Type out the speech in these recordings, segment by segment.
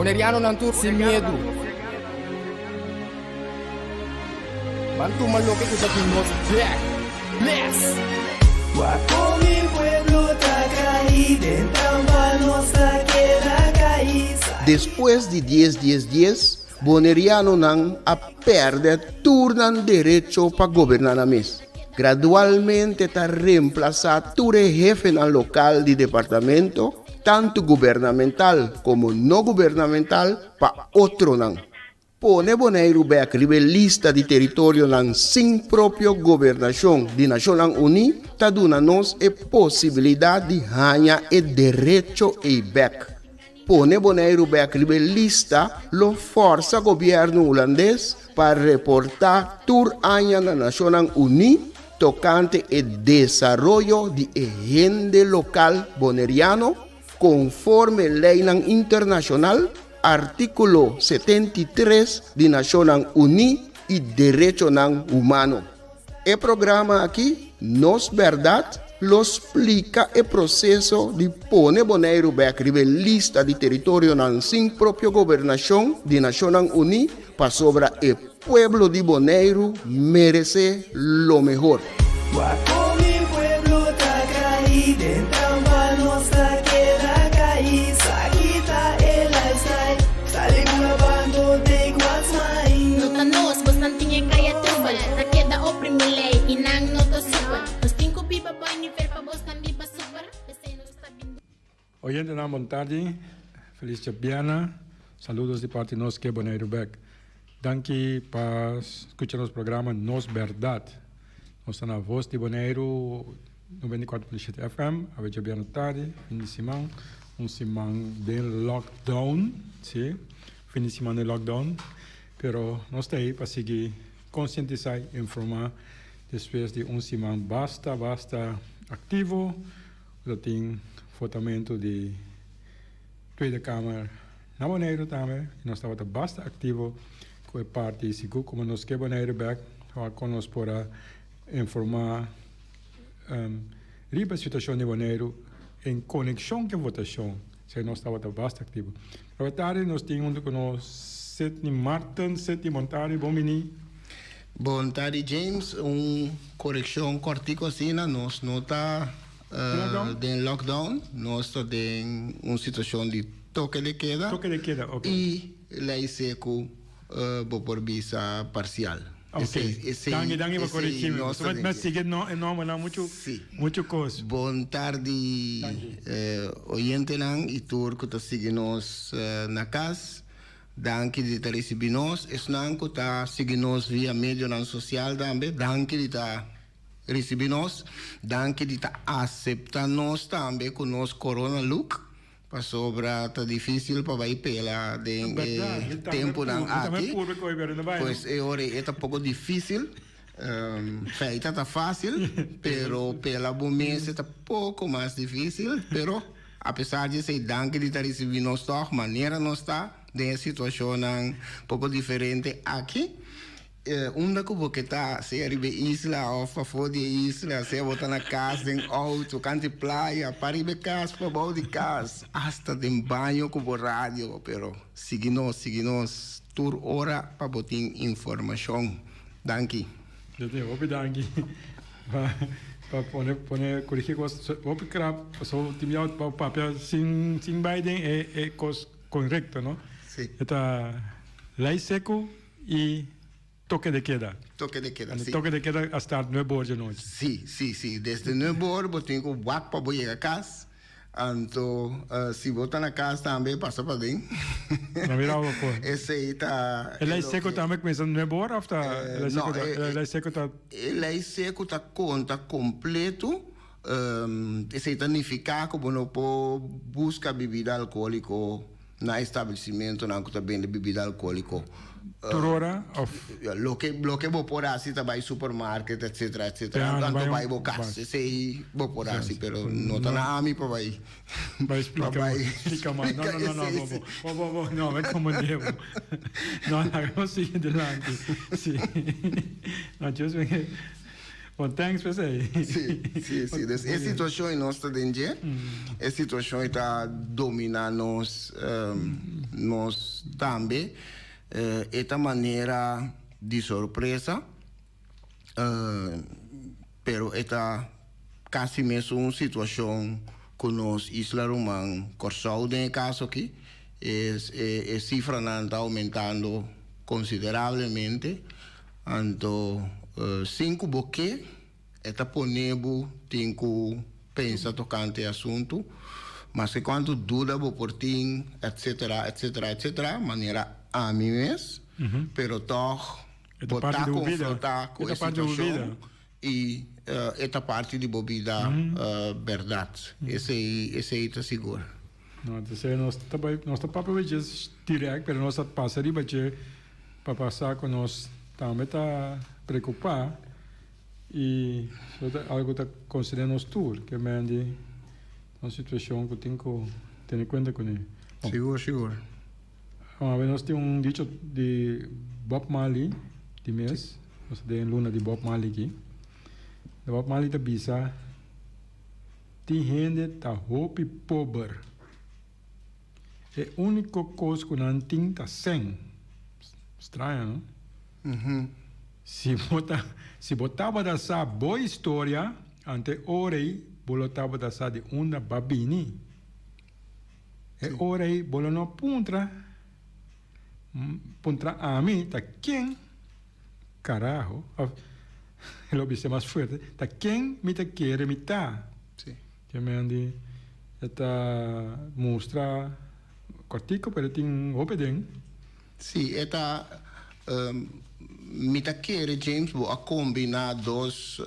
Bonerianonan tur sin miedu. Ban tuma loke ku ta di nos bek. Bless! Wak kon mi pueblo ta kai den trampa nos ta keda kai. Despues di dies dies dies, Bonerianonan a pèrdè tur nan derecho pa goberná nan mes. Gradualmente ta remplasá tur e hefenan lokal di departamento, tantu gubernamental komo no gubernamental, pa otronan. Pone Boneiru bèk riba e lista di teritorionan sin propio gobernashon di Nashonnan Uní ta duna nos e posibilidat di haña e derecho ei bèk. Pone Boneiru bèk riba e lista lo fòrsa gobièrnu hulandes pa reportá tur aña na Nashonnan Uní tokante e desaroyo di e hende lokal boneriano konforme leinan internashonal, artíkulo 73 di Nashonnan Uní i derechonan humano. E programa aki, Nos Bèrdat, lo splika e proseso di pone Boneiru bèk riba e lista di teritorionan sin propio gobernashon di Nashonnan Uní pasobra e pueblo di Boneiru meresé lo mehor. Wak kon mi pueblo ta kai den trampa nos ta keda kai sa kita e lifestyle sali ku na bando take what's mine. No ta nos, bosnan tin e kaya trubel Ta keda oprimi lei i nan no ta super Nos tin ku biba boi nivel pa bosnan biba super P'esei nos ta bin Oyentenan bon tardi, felis djabièrnè, saludos di parti nos ke Boneiru bek. Danki pa skucha nos programa Nos Bèrdat. Nos ta na Vos di Boneiru 94.7 FM, awe djabièrnè tardi, fin di siman, un siman den lockdown, si, fin di siman den lockdown, pero nos ta ei pa sigui konsientisá i informá despues di un siman basta basta aktivo. Lo tin votamentu di Tweede Kamer na Boneiru tambe. Nos tabata basta aktivo ku e parti sigur komo nos ke Boneiru bek wak kon nos por a informá riba e situashon di Boneiru en konekshon ku e votashon. Esei nos tabata basta aktivo. Awe tardi nos tin huntu ku nos Sidney Marten. Sidney bon tardi, bon bini. Bon tardi James, un korekshon kòrtiku asina, nos no ta den lockdown, nos ta den un situashon di toke de keda. Toke de keda, ok. I lei seku bo por bisa parsial. Ok, danki, danki pa koregí mi. Pasobra mi a sigui e nòmbernan muchu, muchu kos. Bon tardi oyentenan i tur ku ta sigui nos na kas. Danki di ta risibi nos. Esnan ku ta sigui nos via medionan sosial tambe, danki di ta risibi nos. Danki di ta asepta nos tambe ku nos corona look, pasobra ta difisil pa bai pela den e tempunan aki. Pues e ora ei e ta poko difisil. Feita ta fásil, pero pela bo mes e ta poko mas difisil. Pero apesar di esei, danki di ta risibí nos tòg manera nos ta den e situashonnan poko diferente aki. Unda ku bo ke ta, sea riba e isla òf pafó di e isla, sea bo ta na kas, den outo, kanti playa, pariba e kas, pabou di kas, asta den baño ku bo radio. Pero sigui nos, sigui nos tur ora pa bo tin informashon. Danki. Yo hopi danki pa pa pone pone corigi cos hopi krap paso tin bia bo papia sin sin bay den e e cos correcto no. Si. E ta ley seco y toque de queda. Toque de queda si. Toque de queda a start nuebe or djanochi. Si si si desde nuebe or bo tin cu wak pa bo yega cas. Anto si bo ta na cas tambe pasa paden. No mira bo por. Esey ta. E ley seco tambe cuminsa nuebe ora of ta e ley seco ta e ley seco ta. E ley seco ta conta completo esey ta nifica cu bo no por busca bebida alcoholico na establecimentonan cu ta bende bebida alcoholico. Tur ora of? Loke loke bo por haci ta bay supermarket etcetera etcetera anto bay bo cas esey bo por haci pero no ta na ami pa bay pa bay splica mas no no no no bo bo bo no me comprende bo no laga nos sigui adelante si no just. Bon, thanks pa esei. Sí, sí, sí. Dus e situashon ei nos ta den dje. E situashon ei ta dominá nos, nos tambe. E ta manera di sorpresa, pero e ta kasi mesun situashon ku nos isla ruman Kòrsou den e kaso aki. E e sifranan ta oumentando konsiderablemente. Anto sin ku bo ke, e ta pone bo tin ku pensa tokante e asuntu, maske kuantu duda bo por tin, etsetera, etsetera, etsetera, manera ami mes, pero tòg bo ta konfrontá ku e situashon i e ta parti di bo bida bèrdat. Esei, esei ta sigur. No, entonces nos ta bai, nos ta papia bai dje direct, pero nos ta pasa riba dje pa pasa ku nos tambe ta preokupá i so ta algu ta konsiderá nos tur, ke men di ta un situashon ku tin ku tene kuenta kuné. Bon. Sigur, sigur. Awe nos tin un dicho di Bob Marley di mes, nos ta den luna di Bob Marley aki. Bob Marley ta bisa. Tin hende ta hopi pober. E úniko kos ku nan tin ta sèn. Straño, no? Si bo ta, si bo tabata sa bo historia, ante e ora ei bo lo tabata sa di unda b'a bini. E ora ei bo lo no puntra, puntra ami ta ken. Carajo, of e lo bisa mas fuerte, ta ken mi ta kere mi ta? Sí. Ke men di e ta mustra kortico pero e tin hopi den. Sí, e ta, mi ta kere James bo a combina dos,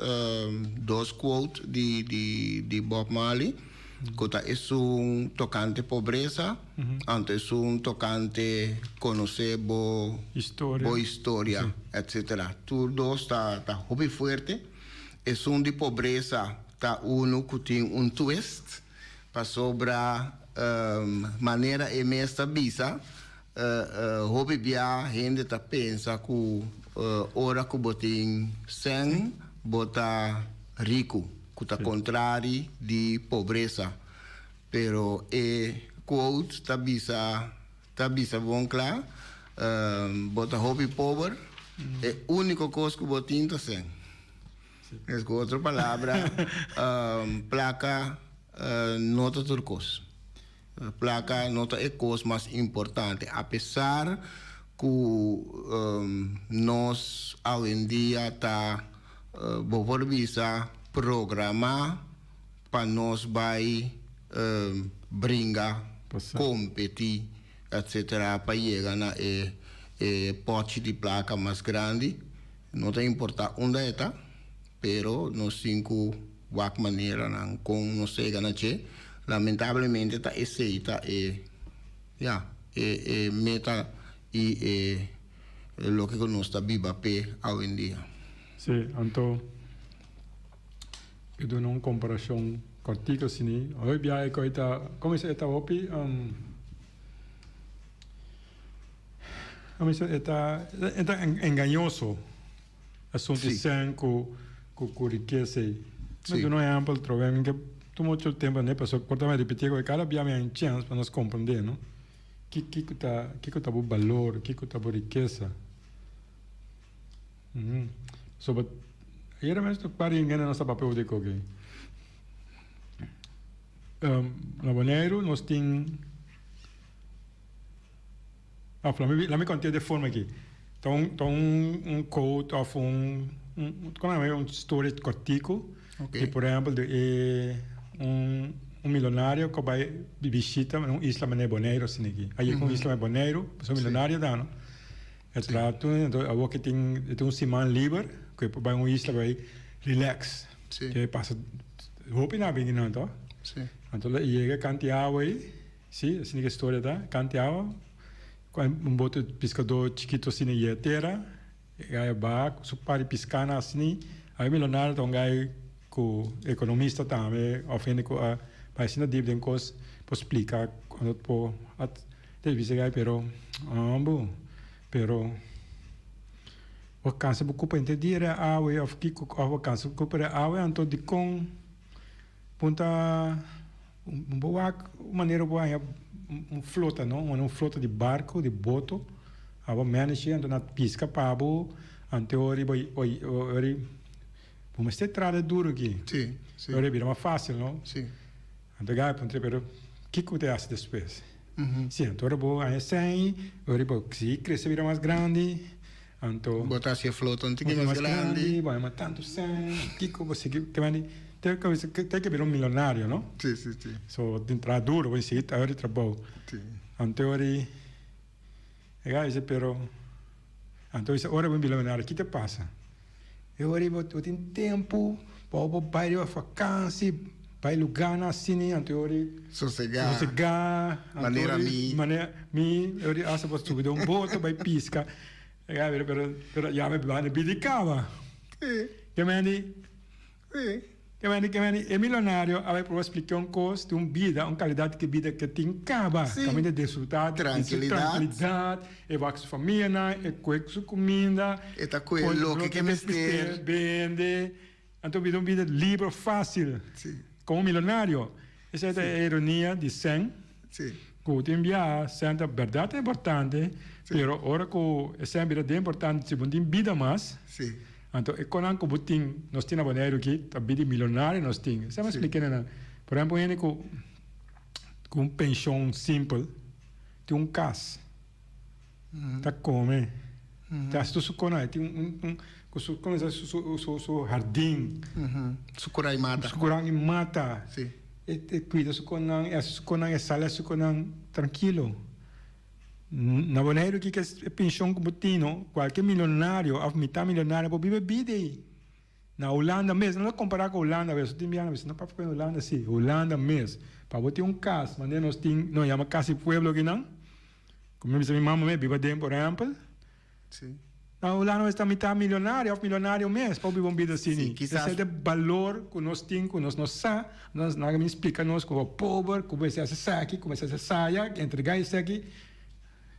dos quote di, di, di Bob Marley. Ku ta esun tokante pobresa, anto esun tokante konosé bo bo historia, etsetera. Tur dos ta ta hopi fuerte. Esun di pobresa ta unu ku tin un twist, pasobra manera e mes ta bisa, hopi bia hende ta pensa ku ora ku bo tin sèn bo ta riku. Ku ta kontrari di pobresa. Pero e quote ta bisa ta bisa bon kla, bo ta hopi pober, e úniko kos ku bo tin ta sèn. Es ku otro palabra, plaka no ta tur kos. Plaka no ta e kos mas importante, apesar ku nos awendia ta, bo por bisa, programá pa nos bai bringa, kompetí, etsetera, pa yega na e pòchi di plaka mas grandi. No ta importá unda e ta, pero nos tin ku Wak maneranan kon nos ta yega na dje. Lamentablemente ta esei ta e, ya, e e meta i e loke ku nos ta biba p'e awendia. Sí, anto e duna un komparashon kòrtiku asini. Hopi biaha ku e ta, komo e ta hopi, e ta e ta engañoso. Asuntu Sí. sèn ku ku ku rikesa ei. Mi Sí. duna un ehèmpel trobe, mi ke tuma muchu tempu ne pasobra por ta mi ripití ku kada bia mi haña un chèns pa nos komprendé no. Ki kiko ta kiko ta bo balor, kiko ta bo rikesa. Pasobra ayera mes un par di hende nos ta papia di koke. Na Boneiru nos tin. Of laat me laat me konta di e forma aki. Ta un ta un un quote of un un komo nan un story kòrtiku. Oké. Di por ehèmpel di e un un milonario ku bai bishita un isla manera Boneiru asina aki. A yega un isla manera Boneiru, pasobra milonario ta no. E traha tur anto awor ke tin e tin un siman liber ku e por bai un isla bai relax. Si. Ke pasa hopi nan a bini nan to. Si. Anto e yega kanti awa ei. Sí, asina ke storia ta. Kanti awa, ku un bote di piskadó chikitu asina yega tera, e gai a baha ku su par di piskanan asina. Awe milonario ta un gai ku ekonomista tambe òf hende ku a bai asina dip den kos por splika ku por a bisa e gai pero, ambo, pero. Bo kansa bo kupa henter dia riba awe òf kiko òf bo kansa bo kupa riba awe anto dikon bo ta bo wak un manera bo haña un flota no un flota di barko di boto abo manage anto nan piska pa bo anto ora bo ora bo mester trata duru aki ora bira mas fácil no anto gaba puntra pero kiko bo ta hasi despues. Si, anto ora bo haña sèn, ora bo sigui krese bira mas grandi, anto. Bo ta hasi e flota un tiki mas grandi. Bo haña mas tantu sèn, kiko bo sigui te mandi, te te ke bira un milonario, no? Si, si, si. So, tin traha duro, bo sigui ta ora trabou. Si. Anto ora e a bisa, pero, anto bisa ora bo bira milonario, ki ta pasa? E ora bo tin tempu pa bo bai riba vakansi, bai lugarnan asina, anto e ora Sosegá. Sosegá. Manera mi. Manera mi, e ora asta bo subi den un boto bai piska. Pero pero ya mi banda bidi kaba. Sí. Ke meni? Sí. Ke meni, ke meni, e milonario a bai proba splika un kos di un bida, un kalidat di bida ke tin kaba. Sí. Kaminda disfruta di su Trankilidat. trankilidat, e wak su famianan, e koe su kuminda. E ta koe loke ke mester. Bende. Anto bida un bida liber, fásil. Sí. Komo milonario. Esei ta e ironia di sèn. Sí. Ku tin biaha sèn ta bèrdat ta importante, pero ora ku e sèn bira den importante, si bo no tin bida mas. Sí. Anto e konan ku bo tin, nos tin na Boneiru aki, ta bidi milonario nos tin. Esei mi a splika na nan. Por ehempel, un hende ku ku un penshon simpel tin un kas, ta kome, ta hasi tur su konan, e tin un un ku su komo se su su su hardin. Su kura i mata. Su kura i mata. E kuida su konan, e hasi su konan, e sali hasi su konan trankilo. Na Boneiru kiko e penshon ku bo tin no, kualke milonario òf mitá milonario por biba e bida ei. Na Hulanda mes, no ta kompará ku Hulanda mes, tin biaha no papia ku Hulanda si, Hulanda mes, pa bo tin un kas manera nos tin, nos yama kas di pueblo akinan, ku mi bisa mi mama mi a biba aden por ehèmpel. Sí. Na Hulanda mes ta mitá milonario òf milonario mes pa bo biba un bida asina. Sí, kisas. Esei ta e balor ku nos tin ku nos no sa, nos nan a bin splika nos ku bo pober, ku bo mester hasi esaki, ku mester hasi esaya, entregá esaki.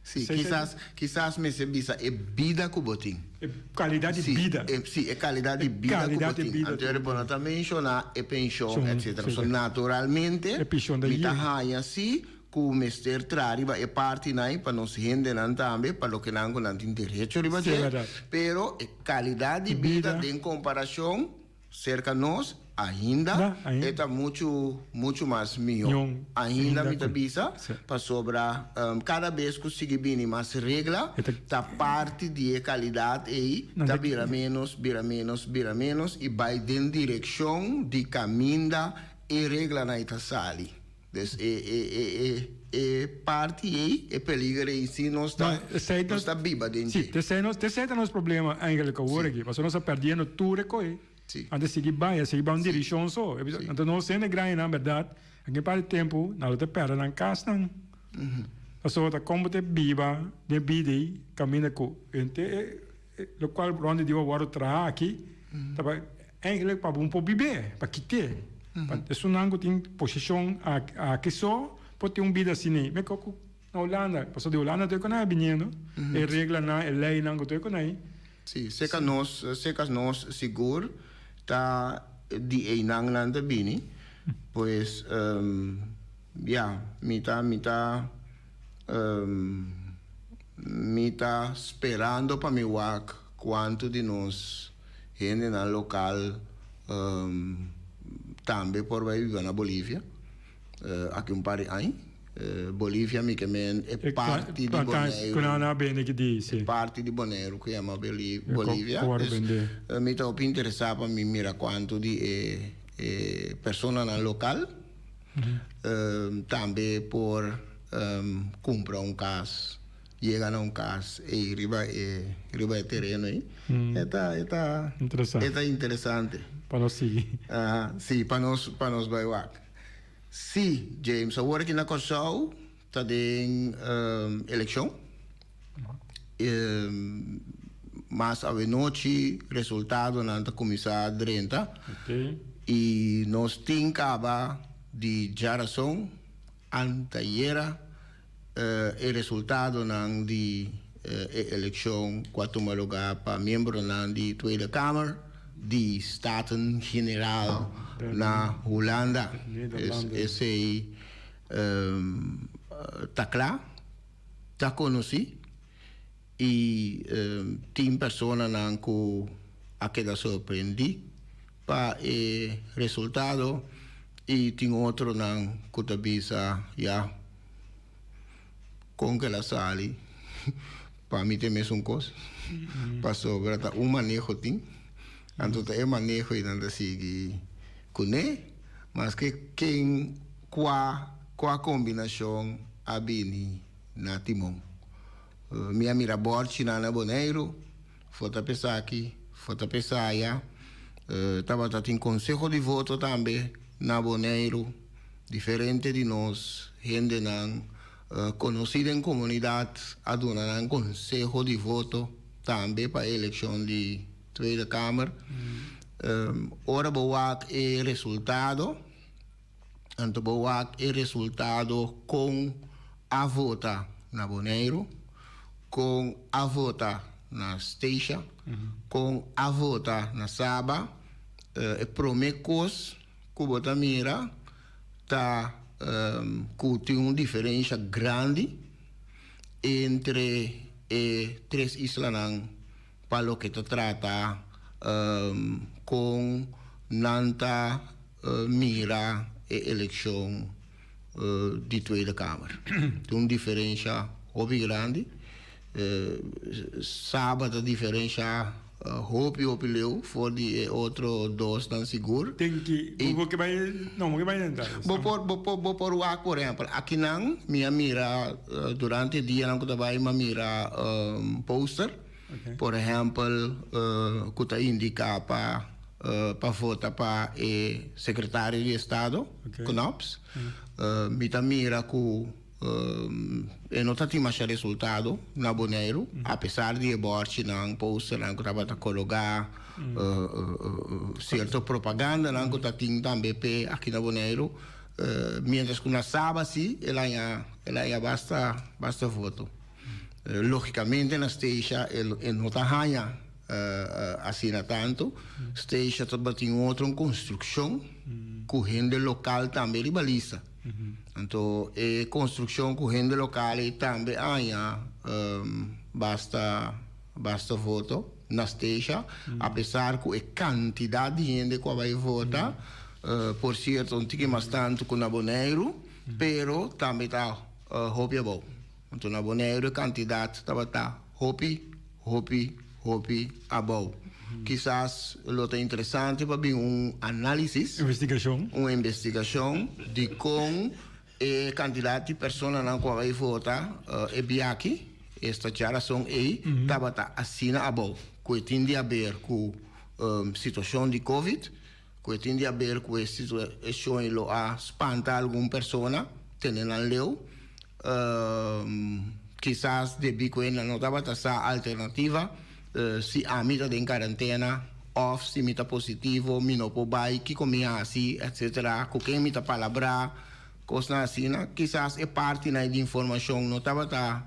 Sí, kisas, kisas mester bisa e bida ku bo tin. E kalidat di bida. Sí, e, sí, e kalidat di bida ku bo tin. Anto bo no ta menshoná e penshon, etsetera. So naturalmente mi ta haña sí Ku mester traha riba e partinan pa nos hendenan tambe, pa loke nan ku nan tin derecho riba dje, pero e kalidat di bida den komparashon serka nos ainda e ta muchu muchu mas mihó. Ainda mi ta bisa pasobra kada bes ku sigui bini mas regla ta parti di e kalidat ei ta bira ménos, bira ménos, bira ménos i bai den direkshon di kaminda e reglanan ei ta sali. Dus e e e e e parti ei, e peliger ei si nos ta nos ta biba den dje. Si, esei nos esei ta nos problema eigenlijk awor aki, pasobra nos ta perdiendo tur e koe. Si. Antes sigui bai, a sigui bai un direccion so. Anto nos hende grandinan berdad, aki un par di tempo nan lo ta perde nan casnan. Pasobra ta con bo ta biba den bida ei caminda cu henter e locual rond di bo a wordo traha aki ta pa Eigenlijk pa bo por bib'é, pa kit'é. Pa esunnan ku tin posishon aki so por tin un bida asina. Me kok ku na Hulanda, pasobra di Hulanda tur e konai a biniendo, e reglanan, e leinan ku tur e konai. Sí, seka nos, seka nos sigur ta di einan nan ta bini. Pues, ya, mi ta, mi ta, mi ta sperando pa mi wak kuantu di nos. Hendenan lokal tambe por bai biba na Bolivia aki un par di aña. Bolivia mi ke men e parti di Boneiru. E parti di Boneiru ku yama Bolivia. Mi ta hopi interesá pa mi mira kuantu di e personanan lokal tambe por kumpra un kas. Yega na un kas ei riba e riba e tereno ei. E ta e ta Interesante. e ta interesante. Pa nos sigui. Aha, si, pa nos pa nos bai wak. Si, James, awor aki na Kòrsou ta den elekshon. Mas awenochi resultadonan ta kuminsá drenta. Oké. I nos tin kaba di djarason antayera. E resultadonan di e elekshon ku a tuma lugá pa miembronan di Tweede Kamer di Staten-Generaal na Hulanda. Esei ta kla, ta konosí i tin personanan ku a keda sorprendí pa e resultado i tin otronan ku ta bisa ya kon ke la sali pa mi ta e mesun kos pasobra ta un maneho tin anto ta e maneho i nan ta sigui kuné maske ken kua kua kombinashon a bini na timon mi a mira bòrchinan na Boneiru for ta p'esaki for ta p'esaya tabata tin konseho di voto tambe na Boneiru. Diferente di nos hendenan konosí den komunidat a duna nan konseho di voto tambe pa e elekshon di Tweede Kamer. Ora bo wak e resultado, anto bo wak e resultado kon a vota na Boneiru, kon a vota na Statia, kon a vota na Saba, e promé kos Ku bo ta mira ta ku tin un diferensha grandi entre e tres islanan pa loke ta trata kon nan ta mira e elekshon di Tweede Kamer. Tin un diferensha hopi grandi. Saba ta diferensha hopi hopi leu for di e otro dosnan sigur. Tin ki, bo ke bai, no, bo ke bai den detaye. Bo por, bo por, bo por wak por ehempel, akinan mi a mira durante e dianan ku ta bai mi a mira poster, por ehempel ku ta indiká pa pa vota pa e sekretario di estado, Knops. Mi ta mira ku. E no ta tin masha resultado na Boneiru, apesar di e bòrchinan, posternan ku tabata kologá, sierto propagandanan ku ta tin tambe p'e aki na Boneiru. Miéntras ku na Saba sí el haña el haña basta basta voto. Lógikamente na Statia e no ta haña asina tantu. Statia tabatin otro konstrukshon ku hende lokal tambe riba lista. Anto e konstrukshon ku hende lokal ei tambe haña basta basta voto na Statia, apesar ku e kantidat di hende ku a bai vota, por sierto un tiki mas tantu ku na Boneiru, pero tambe ta hopi abou. Anto na Boneiru e kantidat tabata hopi, hopi, hopi abou. Kisas lo ta interesante pa bin un análisis. Investigashon. Un investigashon di kon e kantidat di personanan ku a bai vota e biaha aki, esta djarason ei, tabata asina abou. Ku e tin di haber ku situashon di covid, ku e tin di haber ku e situashon ei lo a spanta algun persona, tene nan leu. Kisas debí ku e nan no tabata sa alternativa, si ami ta den karentena òf si mi ta positivo mi no por bai, kiko mi hasi etsetera, ku ken mi ta palabrá, kosnan asina. Kisas e partinan di informashon no tabata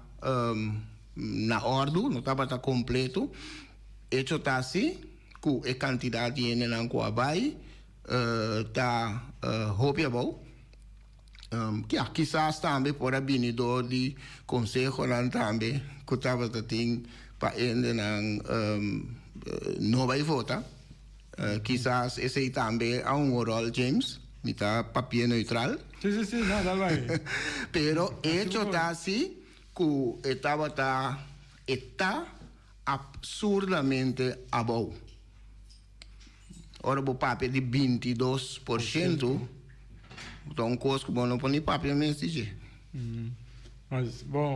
na òrdu, no tabata kompleto. Echo ta si ku e kantidat di hendenan ku a bai ta hopi abou. Ya, kisas tambe por a bini dor di konsehonan tambe ku tabata tin pa hendenan no bai vota. Kisas esei tambe a un ròl, James. Mi ta papia neutral. Sí, sí, sí, no, dal bai. Pero echo ta si ku e tabata, e ta absurdamente abou. Ora bo papia di 22%, ta un kos ku bo no por ni papia mes di dje.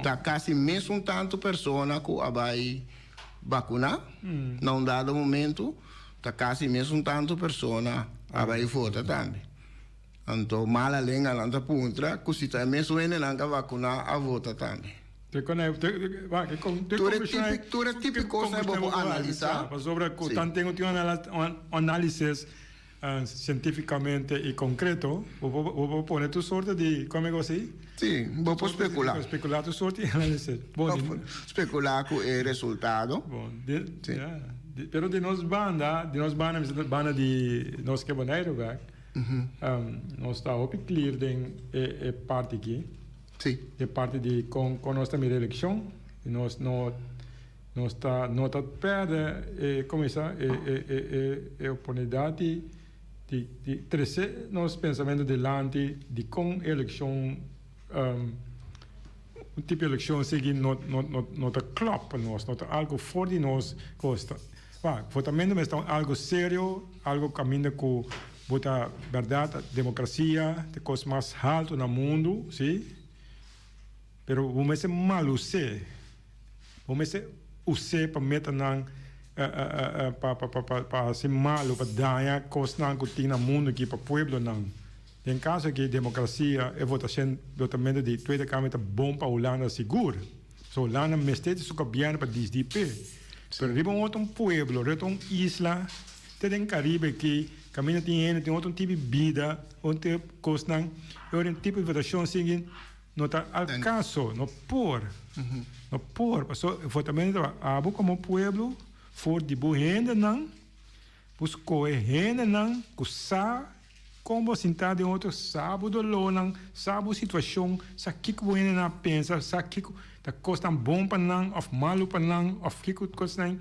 Ta kasi mesun tantu persona ku a bai bakuná na un dado momentu, ta kasi mesun tantu persona a bai vota tambe. Anto mala lenganan ta puntra ku si ta e mesun hendenan ku a vakuná a vota tambe. Tur e tur e tipo di kosnan bo por analisá. Pasobra ku tanten tin un análisis sientífikamente i konkreto, bo por pone tur sorto di, kome ku así? Sí, bo por speculá. Speculá tur sorti análisis. Bo por speculá ku e resultado. Bon, di, sí. Ja, di, pero di nos banda, di nos banda, mi banda di nos ke Boneiru bek, mm -hmm. um, nos ta hopi clear den e, e parti aki. Sí. E parti di kon, kon nos ta mira elekshon, nos no nos ta no ta perde e, komo isa, e, e, e, e, e oportunidat di di di trese nos pensamentu dilanti di kon e elekshon un tipo di elekshon sigui no no no no ta klòp pa nos, no ta algu for di nos kos ta wak votamentu mester ta un algu serio, algu kaminda ku bo ta bèrdat demokrasia ta e kos mas haltu na mundu si, pero bo mester malus'é. Bo mester us'é pa metanan pa pa hasi malu, pa daña kosnan ku tin na mundu aki pa pueblonan. Den kaso aki demokrasia, e votashon votamentu di Tweede Kamer ta bon pa Hulanda sigur. So Hulanda mester di su gobièrnu pa disdi p'e. Pero riba un otro pueblo, riba un isla, te den Karibe aki, kaminda tin hende tin otro tipo di bida, otro kosnan, e ora e tipo di votashon sigui. No ta al caso, no por, no por, paso e votamento ta abo como pueblo for di bo hendenan, bo scohe hendenan cu sa con bo sinta den otro, sa bo dolornan, sa bo situacion, sa kico bo hendenan a pensa, sa kico ta cosnan bon pa nan of malo pa nan of kico cosnan.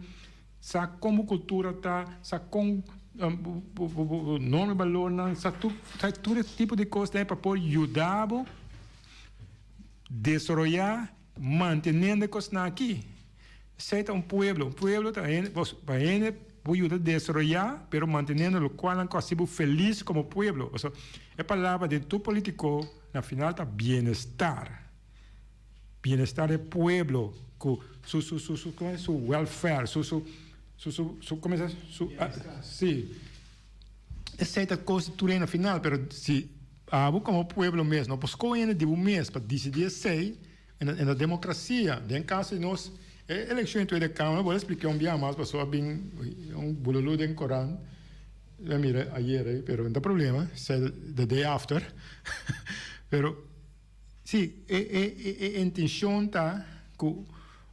Sa kon bo kultura ta, sa kon bo norma i balornan, sa tur sa tur e tipo di kosnan pa por yuda bo desaroyá, manteniendo e kosnan aki. Esei ta un pueblo. Un pueblo ta hende pa hende bo yuda desaroyá pero manteniendo lokualnan ku hasi bo felis komo pueblo. Pasobra e palabra den tur politiko na final ta bienestar. Bienestar di e pueblo ku su su su su kome su welfare su su su su su kome sa su si esei ta kos di tur hende na final pero si abo komo pueblo mes no por skohe hende di bo mes pa disidí esei en na demokrasia den kaso di nos e elekshon di Tweede Kamer bo a splika un bia mas pasobra a bin un bululu den korant mi a mira ayer ei pero no ta problema esei the day after pero. Sí, e e e intencion ta cu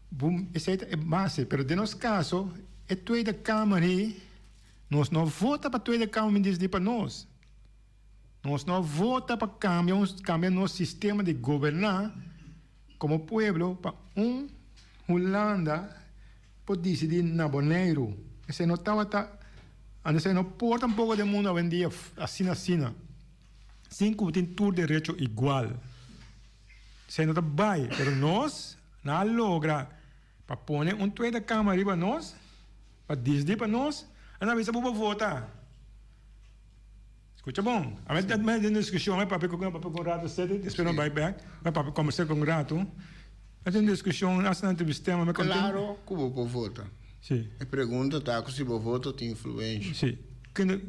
bo esey ta e base, pero den nos caso e Tweede Kamer hi nos no vota pa Tweede Kamer mi disdi pa nos. Nos no vota pa cambia un cambia nos sistema di goberna como pueblo pa un Hulanda por dicidi na Boneiru. Esey no tabata, anto esey no por tampoco den mundo awendia asina asina. Sin cu tin tur derecho igual. Esey no ta bay, pero nos na a logra pa pone un Tweede Kamer riba nos, pa disdi pa nos, a na bisa bo bo vota. Scucha bon, a mi ta den discusion, mi papia cu papia cu un rato sete, despues no bay bek, mi papia combersa cu un rato, a tin discusion, hasta na entrevistema, mi conta. Claro cu bo por vota. Si. E pregunta ta cu si bo voto tin influencia. Si.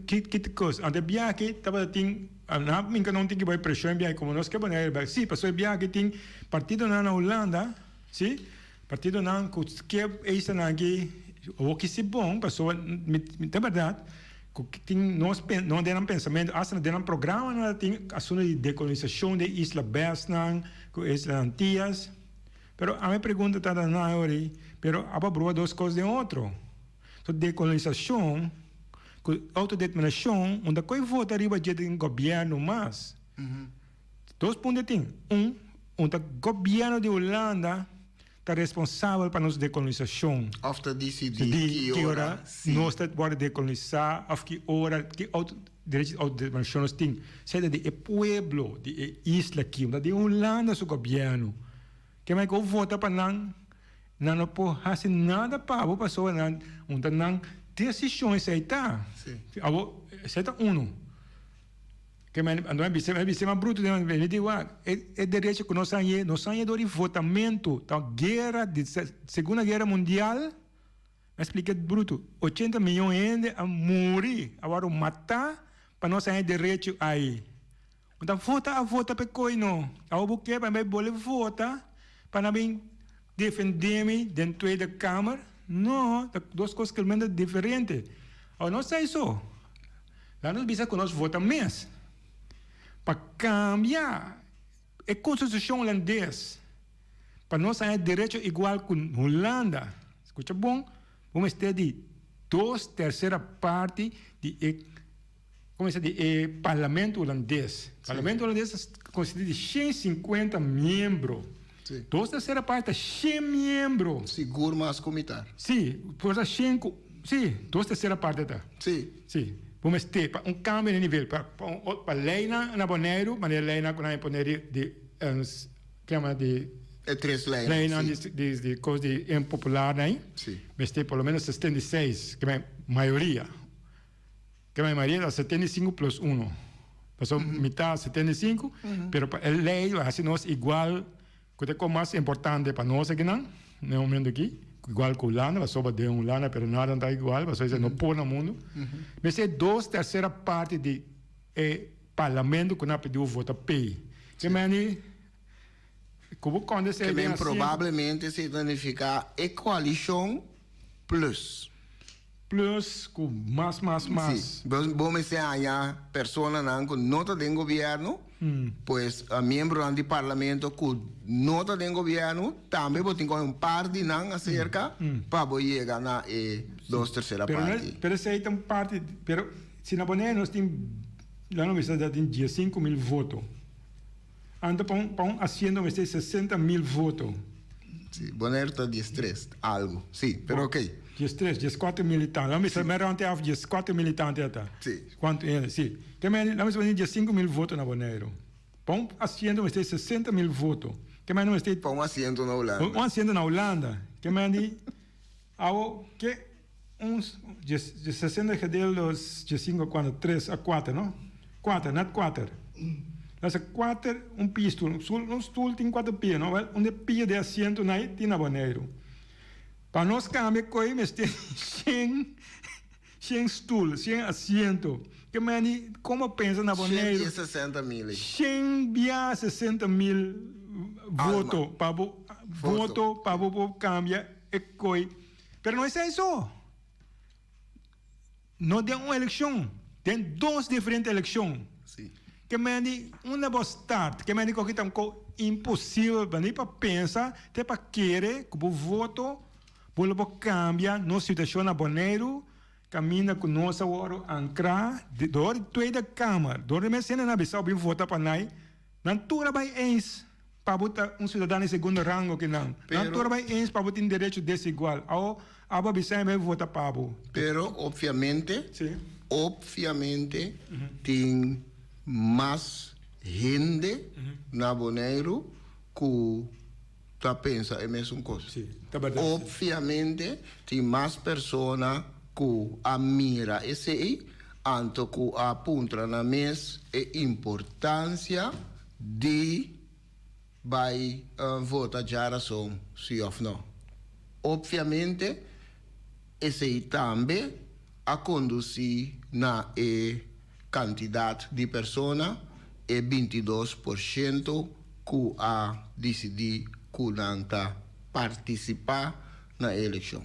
Ki ki kos? Ante biaha tabata tin na minka no tin ki bai preshon e biaha komo nos ke Bonaire bai. Si, pasobra e biaha tin partidonan na Hulanda, si, partidonan ku ke eisanan aki awor ki si bon pasobra mi ta bèrdat ku tin nos no den nan pensamentu asta den nan programa nan tin asuntu di dekolonisashon di e isla Besnan ku isla Antias. Pero ami pregunta ta nan awor pero abo a brua dos kos den otro. So dekolonisashon ku outodeterminashon unda ku e vota riba dje den gobièrnu mas. Dos punto tin. Un, unda gobièrnu di Hulanda ta responsabel pa nos dekolonisashon. Òf ta disidí ki ora nos ta wòrdu dekolonisá òf ki ora ki outo derecho di outodeterminashon nos tin. Esei ta di e pueblo di e isla aki, unda di Hulanda su gobièrnu. Ke mai ku vota pa nan? Nan no por hasi nada pa bo pasobra nan un ta nan desishon esei ta. Abo esei ta uno. Ke men anto mi bisa mi bisa mas bruto den mi di wak e e derecho ku nos hañ'é nos hañ'é dor di votamentu ta guera di segunda guera mundial mi a splika bruto ochenta miyon hende a muri a wòrdu matá pa nos haña e derecho ai. Bo ta vota a vota p'e koi no. Awor bo ke pa mi bai bole vota pa nan bin defende mi den Tweede Kamer? No, ta dos kos kelmente diferente. Awor no esei so. Laat nos bisa ku nos vota mes pa kambia. E konstitushon hulandes pa nos haña derecho igual ku Hulanda, skucha bon, bo mester di dos tersera parti di e komo di e parlamento hulandes. Parlamento hulandes ta konsisti di 150 miembro. Dos tersera parti ta 100 miembro. Sigur mas ku mitar. Si, por ta 100 ku, si, dos tersera parti ta. Si. Si, bo mester pa un kambio di nivel, pa pa un pa leinan na Boneiru, manera leinan ku nan a pone di di ke yama di E tres leinan, leinan di di di kos di impopular nan, Si. mester por lo menos 76, ke men mayoria. Ke men mayoria ta 75 plus uno. Pasobra mitad 75, pero pa e lei lo hasi nos igual. Ku ta e kos mas importante pa nos akinan na e momento aki, igual ku Hulanda, pasobra den Hulanda pero nada no ta igual, pasobra esei no por na mundu. Mester e dos tersera parti di e parlamento ku nan a pidi bo vota p'ei. Ke meni ku bo konta esei Ke den men asiento. probablemente esei ta nifiká e koalishon plus. Plus ku mas mas mas. Si, bo mester haña personanan ku no ta den gobièrnu, pues miembronan di parlamento ku no ta den gobièrnu, tambe bo tin ku haña un par di nan aserka pa bo yega na e dos tersera parti. Pero esei ta un parti, pero si na Bonaire nos tin, laga nos bisa ta tin 15.000 voto, anto pa un pa un asiento mester 60.000 voto. Si, Bonaire ta 13 algu, si, pero ok. 13, 14 militante. Laat me zeggen, mijn rond af 14 militante ata. Si. Kuantu hende, si. Ke men, laat me zeggen, 15.000 voto na Boneiru. Pa un asiento mester 60.000 voto. Ke men mester. Pa un asiento na Hulanda. Un asiento na Hulanda. Ke men di, awo, ke un, 60 gedeeld door 15, kuantu? 3 a 4, no? 4, net 4. Laat zeggen, 4, un pia stoel. Un stoel tin 4 pia, no? Wel, un de pia de asiento nai tin na Boneiru. Pa nos kambia koe mester shen shen stul, shen asiento. Ke meni komo pensa na Boneiru? Shen bia 60 mil. Shen bia 60 mil voto pa bo voto pa bo por kambia e koe. Pero no esei so. No den un elekshon, den dos diferente elekshon. Sí. Ke meni unda bo start, ke meni koki ta un ko imposibel pa ni pa pensa te pa kere ku bo voto bo lo por kambia nos situashon na Boneiru kaminda ku nos a wòrdu ankrá dor di Tweede Kamer, dor di mes hende nan a bisa bo bin vota pa nai, nan tur a bai eens. Pa bo ta un ciudadano di segundo rango ki nan. Nan tur a bai eens pa bo tin derecho desigual. Awo abo a bisa en bai vota pa bo. Pero obviamente, obviamente tin mas hende na Boneiru ku ta pensa e mesun kos. Obviamente tin mas persona ku a mira esei anto ku a puntra nan mes e importancia di bai vota djarason si of no. Obviamente esey tambe a conduci na e cantidad di persona, e 22% cu a dicidi cu nan ta participa na e eleccion.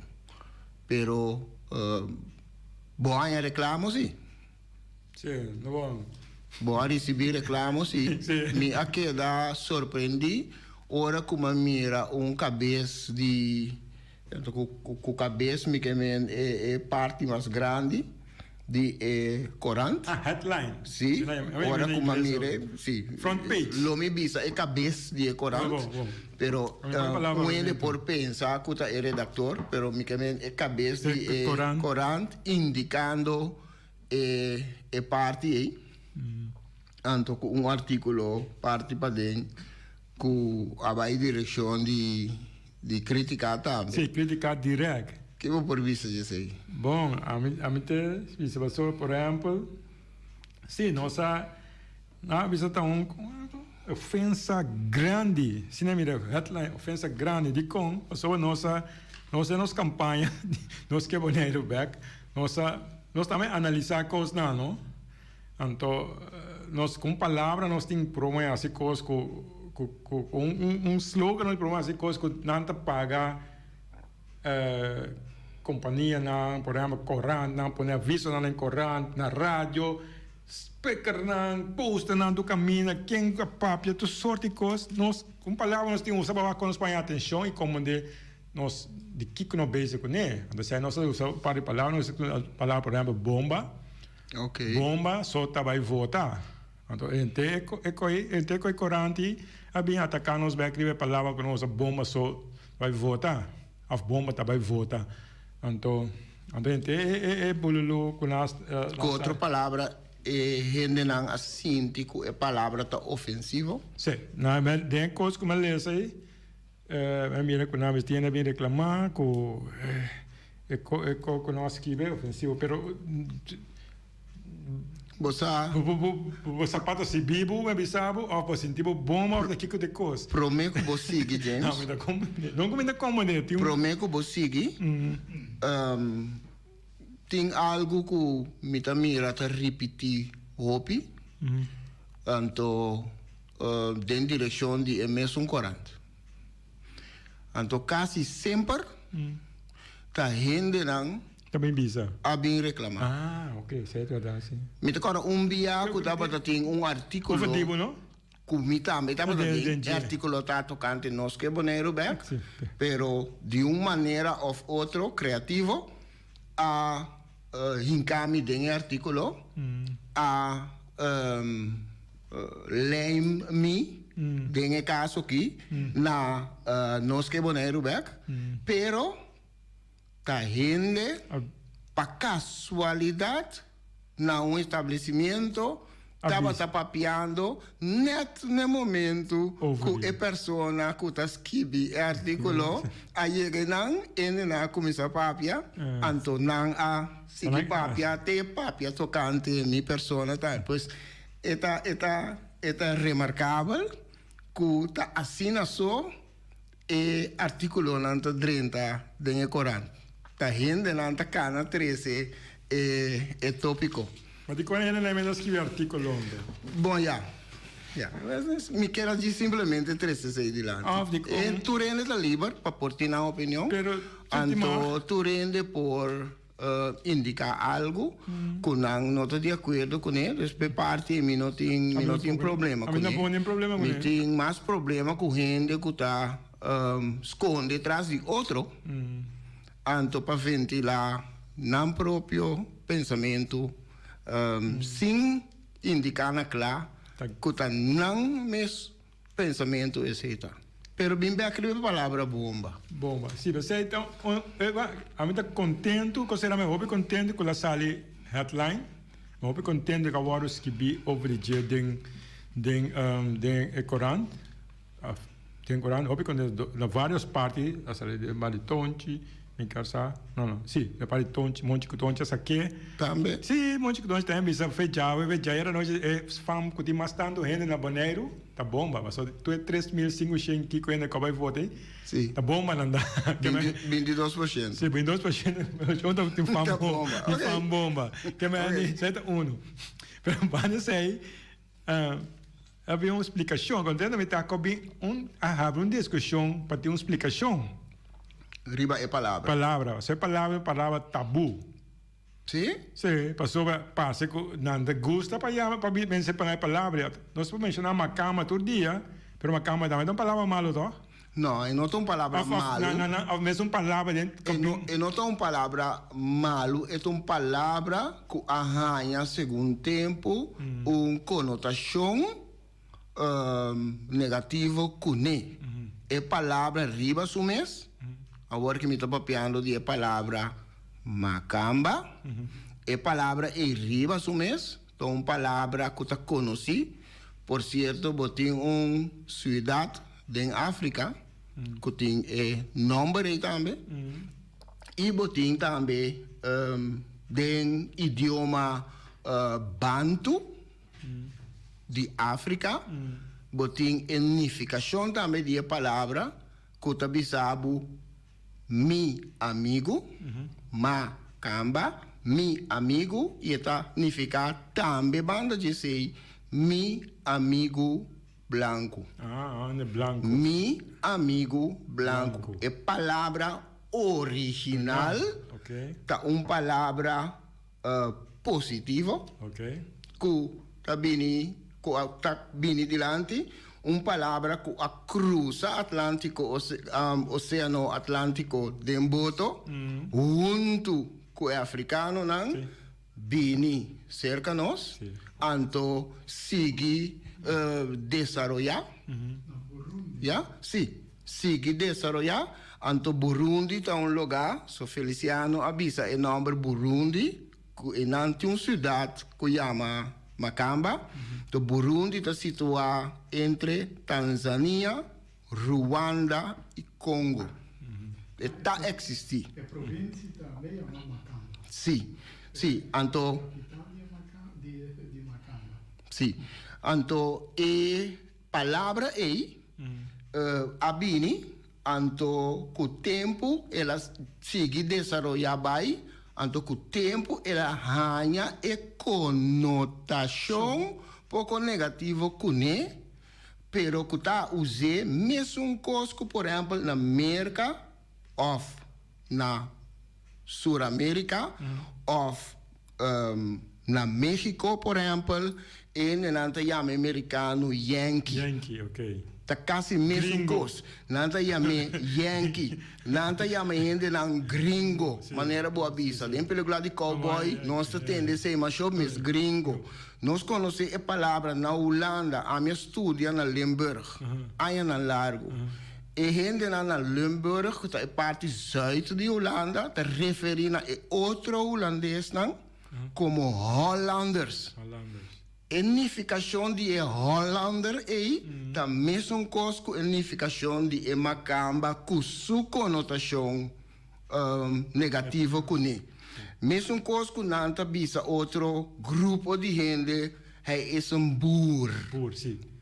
Pero bo haña reclamo si. Sí, no bon. Bo a ricibi reclamo si. Sí. Mi a keda sorprendí ora cu mi a mira un cabes di, cu cabes mi ke men e parti mas grandi di e corant. Ah, headline. Sí, ora cu mi a mira, sí. Front page. Lo mi bisa e cabes di e corant. Bon, bon. Pero un hende por pensa cu ta e redactor, pero mi ke men e cabes di e corant indicando E e parti ei, anto ku un artíkulo parti paden ku a bai direkshon di di krítika tambe. Sí, krítika dirèk. Ke bo por bisa dje esei? Bon, ami ami te bisa pasobra por ehèmpel, sí, nos a nan a bisa ta un ofensa grandi, si nan mira headline, ofensa grandi, dikon? Pasobra nos a nos den nos kampaña nos ke Boneiru bèk, nos a Nos tambe analisá kosnan, no? Anto, nos ku un palabra nos tin promé hasi kos ku ku ku un un un slogan nos promé hasi kos ku nan ta paga kompanianan, por ehèmpel korantnan, pone avisonan den korant, na radio. Spekernan, posternan tur kaminda, ken ku a papia, tur sort di kos. Nos, un palabra nos tin usa pa wak ku nos paña atenshon i komprendé nos di kiko nos bezig kuné. Anto esei nos a usa un par di palabra, nos usa un palabra por ehèmpel bomba. Bomba so ta bai vota. Anto henter e koi, henter e koi koranti a bin ataká nos bèk riba e palabra ku nos usa bomba so bai vota òf bomba ta bai vota. Anto. Anto henter e e bululu ku nan a Ku otro palabra, e hendenan a sinti ku e palabra ta ofensivo? Sí. Nan men den e kos ku mi a lesa ei, mi a mira ku nan mes tiene a bin reklamá ku e ko e ko ku nan a skibi e ofensivo, pero Bo sa. Bo sapato si bibu mi a bisa bo of bo sinti bo bon of ta kiko ta e kos. Prome ku bo sigui James. No mi ta komprende. No ku mi ta komprende tin un. Prome ku bo sigui tin algu ku mi ta mira ta ripiti hopi anto den direkshon di e mesun korant. Anto kasi semper ta hendenan. Ta bin bisa. A bin reclama. Ah, ok, esei ta verdad, si. Mi ta corda un bia cu tabata tin un articulo. Over di bo, no? Cu mi tambe tabata tin. E articulo ta tocante nos ke Boneiru bek. Si. Pero di un manera of otro creativo a hinca mi den e articulo, a lijm mi den e caso aki na nos ke Boneiru bek, pero. Ta hende pa casualidad na un establecimiento tabata papiando net n'e momento cu e persona cu ta skibi e articulo a yega nan, ende nan a cuminsa papia, anto nan a sigui papia te papia tocante mi persona tal. Pues e ta e ta e ta remarcabel cu ta asina so. E artíkulonan ta drenta den e korant. Ta hendenan ta kana trese e e tópiko. Ma di kon hendenan mester skibi artíkulo anto? Bon ya. Ya. Mi kier a djis simplemente trese esei dilanti. Òf di kon. E tur hende ta liber pa por tin nan opinion. Pero Anto tur hende por indica algo cu nan no ta di acuerdo cune, dus pe parti mi no tin mi no tin problema cune. Mi tin mas problema cu hende cu ta sconde tras di otro anto pa ventila nan propio pensamento sin indica na cla cu ta nan mes Pensamentu esei ta. Pero bin bek riba e palabra bomba. Bomba. Si, p'esei ta un, ami ta kontentu, kos era mi hopi kontentu ku la sali headline, mi hopi kontentu ku a wòrdu skibí over di dje den den den e korant, den korant hopi kontentu na varios parti a sali den Maritonchi. Mi kier sa, no no, si, e parti Tonchi, Monchi ku Tonchi a sak'é. Tambe? Si, Monchi ku Tonchi tambe bisa fe djawe, fe djayer anochi e fam ku tin mas tantu hende na Boneiru ta bomba, pasobra tur e 3500 kiko hende ku a bai vota ei, Si. ta bomba nan da. 22%. Si, 22% ta tin fam Ta bomba, tin ok. fam bomba. Ke men Ok. esei ta unu. Pero banda esei, a bin un splikashon, kontento mi ta ku a bin un, a habri un diskushon pa tin un splikashon. Riba e palabra. Palabra. So e palabra e palabra tabú. Sí? Sí, pasobra parse ku nan ta gusta pa yama pa mensioná e palabra. Nos por menshoná makamba tur dia, pero makamba tambe ta un palabra malu tòg? No, e no ta un palabra malu. Of, of, of mes un palabra den. E no, e no ta un palabra malu, e ta un palabra ku a haña segun tempu un konotashon negativo kuné. E palabra riba su mes, awor ku mi ta papiando di e palabra makamba, e palabra ei riba su mes ta un palabra ku ta konosí. Por sierto, bo tin un siudat den Afrika ku tin e nòmber ei tambe i bo tin tambe den idioma Bantu di Afrika bo tin e nifikashon tambe di e palabra ku ta bisa bo mi amigu, ma kamba, mi amigu i e ta nifiká tambe banda dje esei mi amigu blanku. Ah, ande blanku. Mi amigu blanku. E palabra original Ok. ta un palabra positivo Ok. ku ta bini ku a ta bini dilanti, un palabra ku a krusa Atlántiko, Oséano Atlántiko den boto huntu ku e afrikanonan bini serka nos, anto sigui desaroyá, ya, sí, sigui desaroyá, anto Burundi ta un lugá, so Feliciano a bisa e nòmber Burundi. Ku e nan tin un siudat ku yama Makamba. To Burundi ta situá entre Tanzania, Ruanda i Kongo. E ta eksistí. E provinsia tambe yama Makamba. Sí, sí. Anto. E kapital di Makamba. Sí. Anto e palabra ei a bini. Anto ku tempu el a sigui desaroyá bai, anto ku tempu el a haña e konotashon poko negativo kuné, pero ku ta us'é mesun kos ku por ehèmpel na Merka òf na Suramérika òf na México por ehèmpel e nan ta yama e merikano Yankee. Yankee, ok. Ta kasi mesun kos. Nan ta yam'é Yankee. Nan ta yama e hendenan gringo, manera bo a bisa. Den pelikula di cowboy nos ta tende esei masho mes, gringo. Nos konosé e palabra na Hulanda. Ami a studia na Limburg añanan largu. E hendenan na Limburg, ku ta e parti zuid di Hulanda, ta referí na e otro hulandesnan komo Hollanders. E nifikashon di e Hollander ei ta mesun kos ku e nifikashon di e makamba ku su konotashon negativo kuné. Mesun kos ku nan ta bisa otro grupo di hende, Hij is een boer.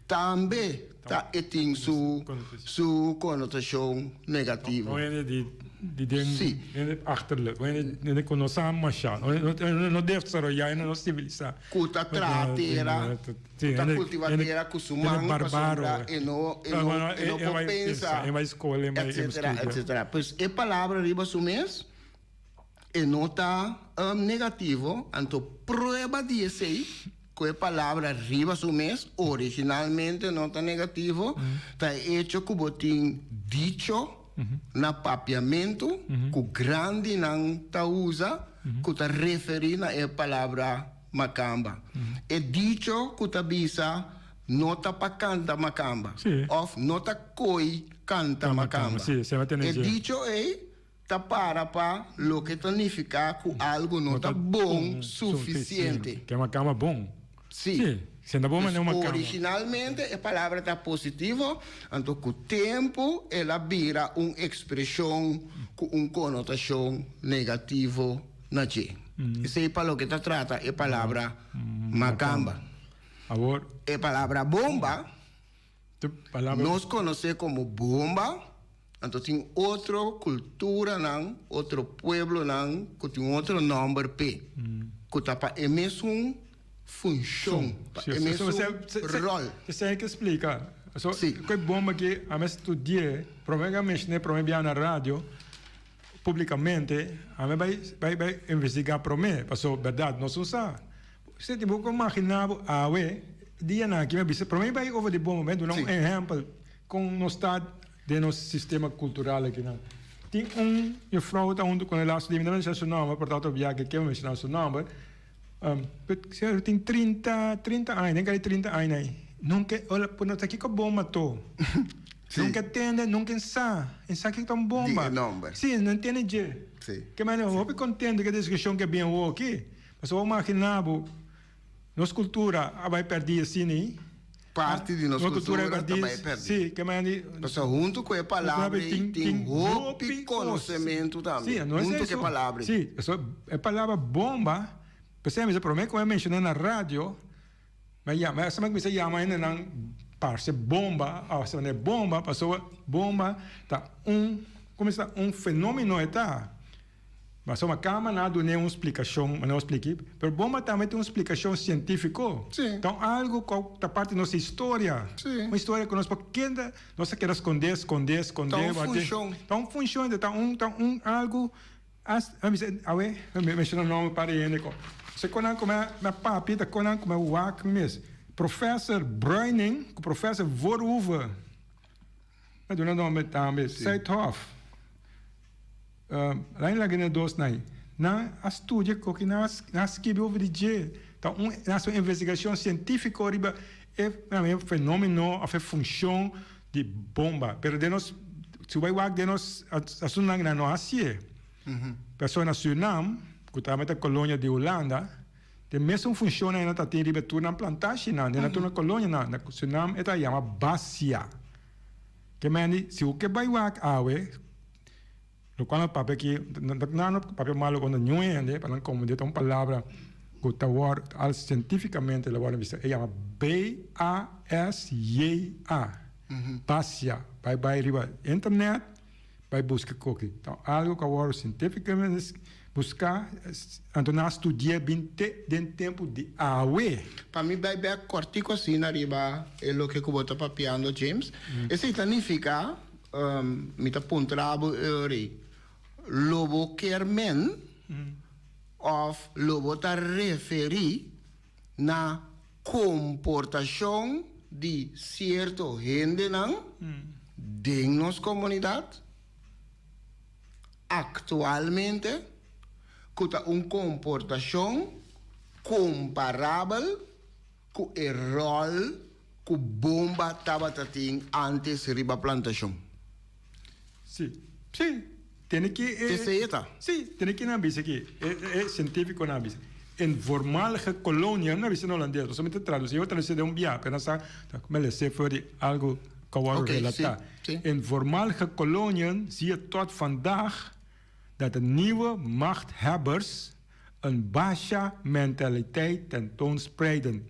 Tambe ta e tin su su konotashon negativo. Un hende di di den Sí. hende achterlijk, un hende hende ku no sa masha, un hende no desaroyá, hende no sivilisá. Ku ta traha tera, ku ta kultivá tera ku su man pasobra e no e no e no por pensa, etcetera, etcetera. Pues e palabra riba su mes e no ta negativo, anto prueba di esei ku e palabra riba su mes originalmente no ta negativo, ta e echo ku bo tin dicho na papiamentu ku grandinan ta usa ku ta referí na e palabra makamba. E dicho ku ta bisa no ta pa kanta makamba òf no ta koi kanta makamba. E dicho ei Ta para pa loke ta nifiká ku algu no ta bon sufisiente. Ke makamba bon. Sí. Si no ta bon manera un makamba. Originalmente e palabra ta positivo, anto ku tempu el a bira un ekspreshon ku un konotashon negativo na dje. Esei pa loke ta trata e palabra makamba. Awor. E palabra bomba. Nos konosé komo bomba, anto tin otro kulturanan, otro pueblonan ku tin otro nòmber p'e, ku ta pa e mesun funshon, pa e mesun ròl. Esei ke splika. So, ku e bomba aki a mi studi'é, promé ku a menshoné promé bia na radio publikamente, a mi bai bai bai investigá promé, paso bèrdat nos no sa. Si bo por imaginá bo awe dianan aki mi a bisa promé bai over di bomba mi a duna un ehèmpel kon nos ta den nos sistema kultural akinan. Tin un jufrou ta huntu ku e lastu di mi no menshoná su nòmber por ta otro biaha ke mi menshoná su nòmber pero tin 30 30 aña den kari 30 aña ei nunka ora por no ta kiko bomba to nunka a tende nunka a sa e sa kiko ta un bomba si no ntende dje ke manera hopi kontento ku e diskushon ke bin awoki. Pasobra bo magina bo, nos kultura a bai pèrdí asina ei. Parti di nos kultura ta bai pèrdí. Sí, ke manera di. Pasobra huntu ku e palabra ei tin hopi konosementu tambe. Sí, no es Huntu ku e palabra ei. Sí, pasobra e palabra bomba, p'esei mi bisa promé ku mi a menshoná na radio, mi a yama, mi a kuminsá yama hendenan parse bomba, òf sa manera bomba, pasobra bomba ta un, kuminsá un fenómeno e ta. Pasobra kama nan a dun'é un splikashon, manera bo spliki, pero bomba tambe tin un splikashon sientífiko. Sí. Ta un algu ku ta parti di nos historia. Sí. Un historia ku nos por keda, nos a keda skondé, skondé, skondé. Ta un funshon. Ta un funshon, ta un, ta un algu, asta, mi bisa, awe, mi menshoná nòmber un par di hende ku. Se konan ku mi papia ta konan ku mi wak mes. Professor Bruining ku Professor Voorhoeve mi a duna nomber tambe, Zuidhof. Lain laga na dos nai. Nan a studia koki nan a skibi over di dje. Ta un nan hasi un investigashon sientífiko riba e fenomeno òf e funshon di bomba. Pero den nos si bo bai wak den nos asuntunan nan no a hasié. Pasobra na Surinam ku tambe ta kolonia di Hulanda e mesun funshon nan ta tin riba tur nan plantashinan den tur nan kolonianan. Na Surinam e ta yama basia. Ke mende si bo ke bai wak awe. Lokual nan papia aki, nan no papia malu kontra niun hende, pa nan komprendé ta un palabra ku ta wòrdu al sientífikamente lo wòrdu bisa, e yama B-A-S-J-A, Basya. Bai bai riba internet, bai buska koki. Ta algu ku a wòrdu sientífikamente buská, anto nan a studi'é bin te den tempu di awe. Pa mi bai bèk kòrtiku asina riba e loke ku bo ta papiando, James, esei ta nifiká Mi ta puntra bo ori, lo bo kier men of lo bo ta referi na komportashon di sierto hendenan den nos komunidat aktualmente ku ta un komportashon komparabel ku e ròl ku bomba tabata tin ántes riba plantashon. Sí, sí, tene ki e. Esei e ta. Sí, tene ki nan bisa aki, e e sientífikonan a bisa, in voormalige koloniën, nan a bisa na holandes, pasobra mi ta tradusí, yo a tradusí den un biaha, pero nan sa ta melesé for di algu ku a wòrdu Oké, sí, relatá. sí. In voormalige koloniën zie je tot vandaag dat de nieuwe machthebbers een basha-mentaliteit tentoonspreiden.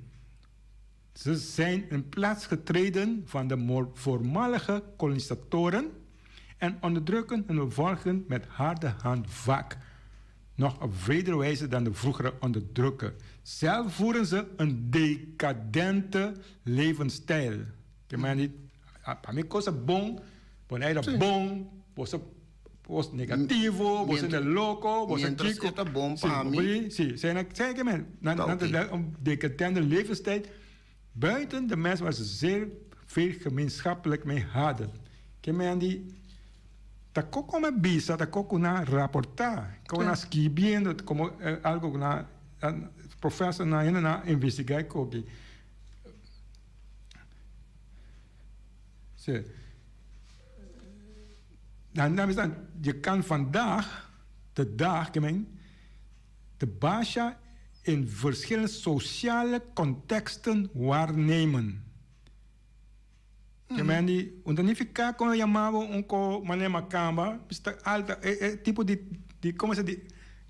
Ze zijn in plaats getreden van de voormalige kolonisatoren en onderdrukken hun bevolking met harde hand vaak nog op wredere wijze dan de vroegere onderdrukker. Zelf voeren ze een decadente levensstijl. Ke men di, pa mi cosa bon, Bonaire bon, boso Bos negativo, bos hende loko, bos Mientras kiko. e ta bon pa mi. Sí, sí, zij ke men, nan Ta nan oké. ta un decadente levenstijd buiten de mensen waar ze zeer veel gemeenschappelijk mee hadden. Ke men di ta koko me bisa, ta koko nan raporta, koko nan skibiendo, komo algo ku nan professor nan hende nan investiga e koki. Sí. Dan dan bisa je kan vandaag de dag ke men de basha in verschillende sociale contexten waarnemen. Ke men di un ta nifiká kon yama bo un ko manera makamba bisa ta alta e e tipo di di komo se di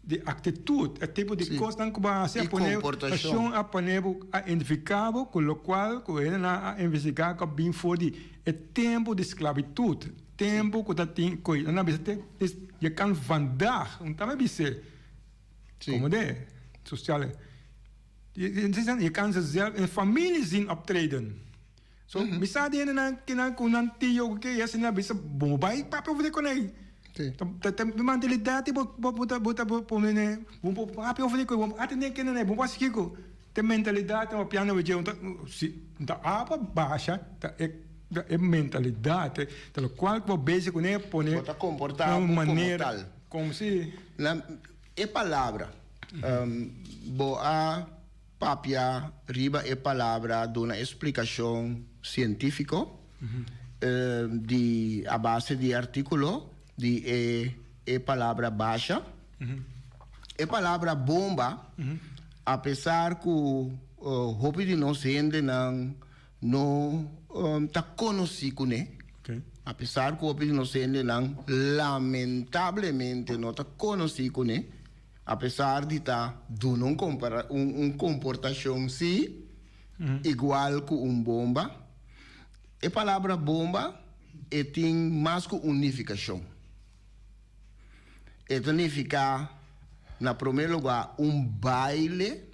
di actitud e tipo di Sí. kosnan ku bo a hasi a I pone komportashon. pashon a pone bo a identifiká bo ku lokual ku hendenan a investigá ku a bin for di e tempu di sklabitut tempu ku ta tin ku nan a bisa te je kan vandaag un tambe bis'é Sí. komo de sosiale je kan ze zelf in familie zien optreden so mi sa di hendenan kinan ku nan tio ku ke asina a bisa bo bai papia over di konei Sí. Ta ta mentalidad di bo bo bo ta bo ta pone ne bo bo papia over di koe bo atende kende ne bo por hasi kiko te mentalidad ta papiando over dje un ta si un ta apa basha ta e ta e mentalidad ta lokual ku bo bezig kune pone Bo ta komportá na un bo komo manera tal. komo si. Na e palabra bo a Papia riba e palabra duna e splikashon sientífiko di a base di e artíkulo di e e palabra basha. E palabra bomba, apesar ku hopi di nos hendenan no ta konosí kuné, apesar ku hopi di nos hendenan lamentablemente no ta konosí kuné, Apesar di ta duna un compara un un comportacion si igual cu un bomba, e palabra bomba e tin mas cu un nificacion. E ta nifica na prome lugar un baile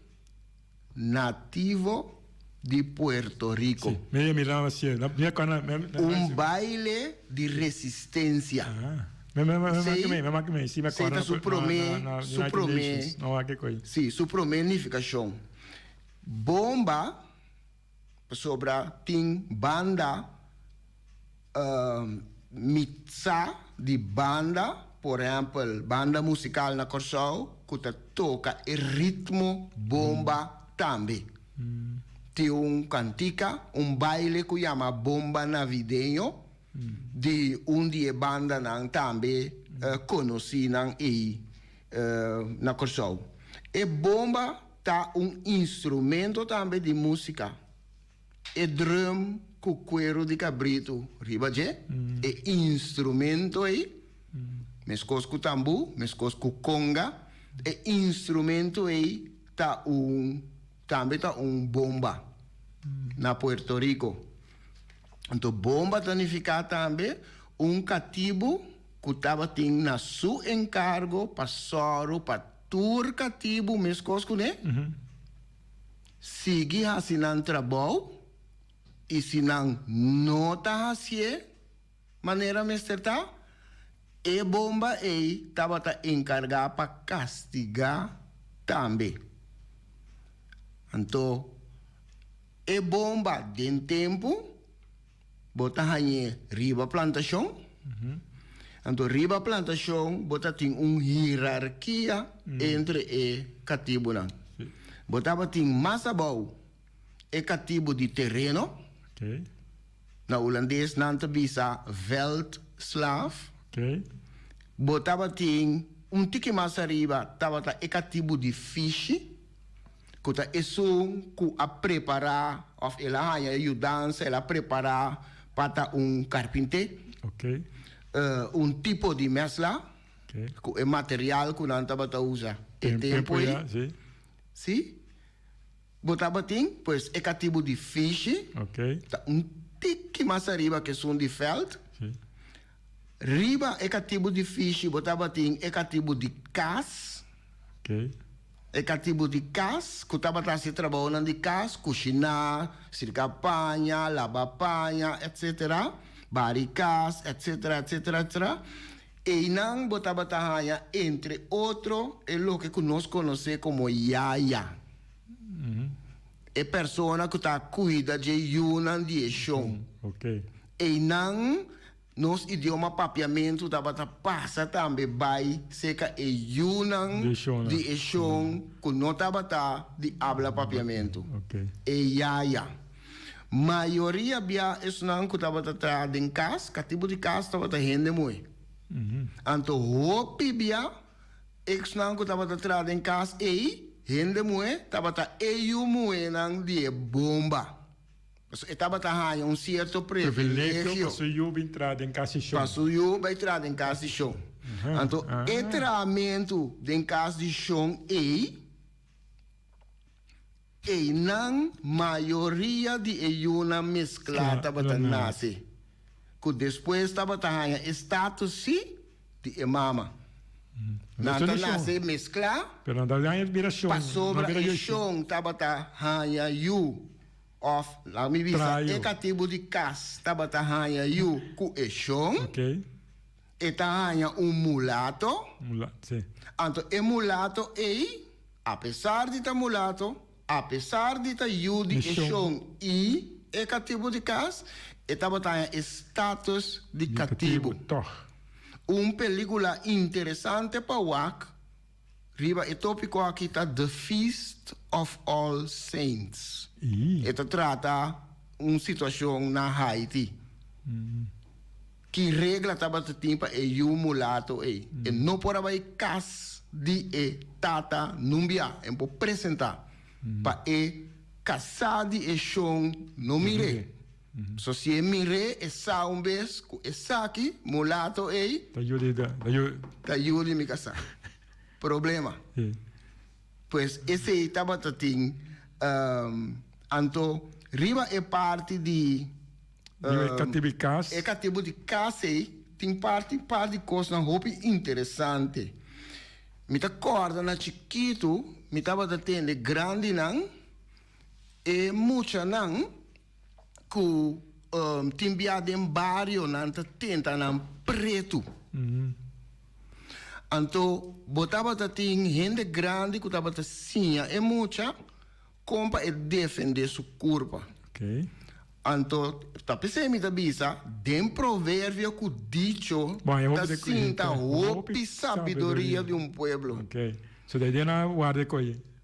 nativo di Puerto Rico. Sí, mi a mira así, mi a cana, mi a- Un baile di resistencia. Ah. Me me me me me me me si me Esei ta su promé, su promé, sí, su promé nifikashon. Bomba, pasobra tin banda, mi sa di banda, por ehèmpel banda musikal na Kòrsou ku ta toka e ritmo bomba tambe. Tin un kantika, un baile ku yama bomba navideño di un di e bandanan tambe konosínan ei na Kòrsou. E bomba ta un instrumento tambe di músika. E drum ku kueru di kabritu riba dje, e instrumento ei, meskos ku tambú, meskos ku konga, e instrumento ei ta un tambe ta un bomba na Puerto Rico. Anto bomba ta nifiká tambe un katibu ku tabatin na su enkargo pa sòru pa tur katibu meskos kuné. Sigui hasi nan trabou i si nan no ta hasié manera mester ta, e bomba ei tabata enkargá pa kastigá tambe. Anto e bomba den tempu bo ta hañ'é riba plantashon. Anto riba plantashon bo ta tin un hierarkia entre e katibunan. Bo tabatin mas abou e katibu di tereno, na hulandes nan ta bisa veldslaaf. Bo tabatin un tiki mas ariba tabata e katibu di fishi. Ku ta esun ku a prepará òf el a haña e yudansa, el a prepará pa ta un karpinté, un tipo di mèsla ku e material ku nan tabata usa e tempu ei. Sí. Bo tabatin pues e katibu di fishi, ta un tiki mas ariba ku esun di vèlt. Riba e katibu di fishi bo tabatin e katibu di kas. E katibu di kas ku tabata hasi trabounan di kas, kushiná, sirka paña, laba paña, etsetera, bari kas, etsetera, etsetera, etsetera. Einan bo tabata haña entre otro e loke ku nos konosé komo yaya, e persona ku ta kuida dje yunan di e shon. Einan Nos idioma papiamentu tabata pasa tambe bai serka e yunan di e shon ku no tabata di abla papiamentu, e yaya. Mayoria bia esnan ku tabata traha den kas, katibu di kas tabata hende muhé. Anto hopi bia esnan ku tabata traha den kas ei, hende muhé, tabata e yu muhénan di e bomba. Pasobra e tabata haña un sierto Privilegio privilegio. pa su yu bin traha den kas di shon. Pa su yu bai traha den kas di shon. Anto e trahamentu den kas di shon ei, einan mayoria di e yunan mesklá tabata nase, ku despues tabata haña e status sí di e mama. Nan ta nase mesklá Pero nan ta haña bira shon, nan pasobra bira e yu shon. shon tabata haña yu. Òf, laga mi bisa, e katibu di kas tabata haña yu ku e shon, e ta haña un mulato. Anto e mulato ei, apesar di ta mulato, apesar di ta yu di e shon i e katibu di kas, e tabata haña e status di katibu. Un pelíkula interesante pa wak. Riba e tópiko aki ta The Feast of All Saints. E ta trata un situashon na Haiti. Ki regla tabata tin pa e yu mulato ei? E no por a bai kas di e tata numbia, e no por presentá pa e kasá di e shon no mir'é. So si e mir'é e sa un bes ku esaki mulato ei Ta yu di ta yu. Ta yu di mi kasá. Problema. Sí. Pues esei tabata tin anto riba e parti di Di e katibu di kas. E katibu di kas ei tin parti par di kosnan hopi interesante. Mi ta kòrda na chikitu mi tabata tende grandinan e muchanan ku tin bia den barionan ta tenta nan pretu. Anto bo tabata tin hende grandi ku tabata siña e mucha kon pa e defendé su kurpa. Anto ta p'esei mi ta bisa den proverbio ku dicho ta sinta hopi sabiduria di un pueblo.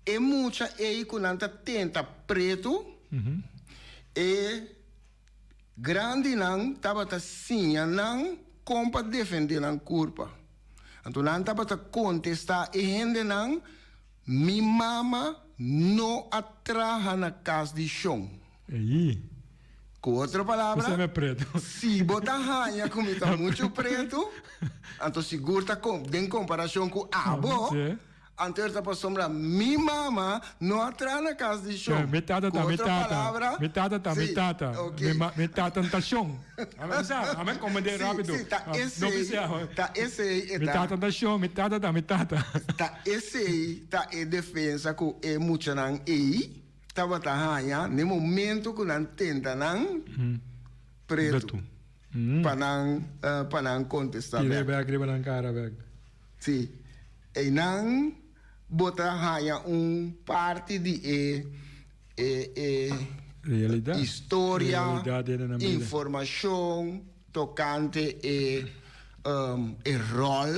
E mucha ei ku nan ta tenta pretu, e Grandinan tabata siña nan kon pa defendé nan kurpa. Anto nan tabata kontestá e hendenan, Mi mama no a traha na kas di shon. Ei. Ku otro palabra, si bo ta haña ku mi ta muchu pretu, anto sigur ta den komparashon ku abo. Anto ta pasobra mi mama no a traha na cas di shon. Mi tata Cu ta mi otro tata. palabra, Mi tata ta mi sí, tata. ok. Mi ma, mi tata n'ta shon. A mi sa, a mi komprendé Sí, rápido. sí, ta No esei, bisa. ta esei e Mi ta. tata n'ta shon, mi tata ta mi tata. Ta esei ta e defensa cu e muchanan ei tabata haña n'e momento cu nan tenta nan pretu. Pretu. Pa nan, pa nan contesta Tira bek. bek riba nan cara bek. Sí, einan bo ta haña un parti di e e e Realidat. historia, Realidat den nan bida. informashon tokante e e ròl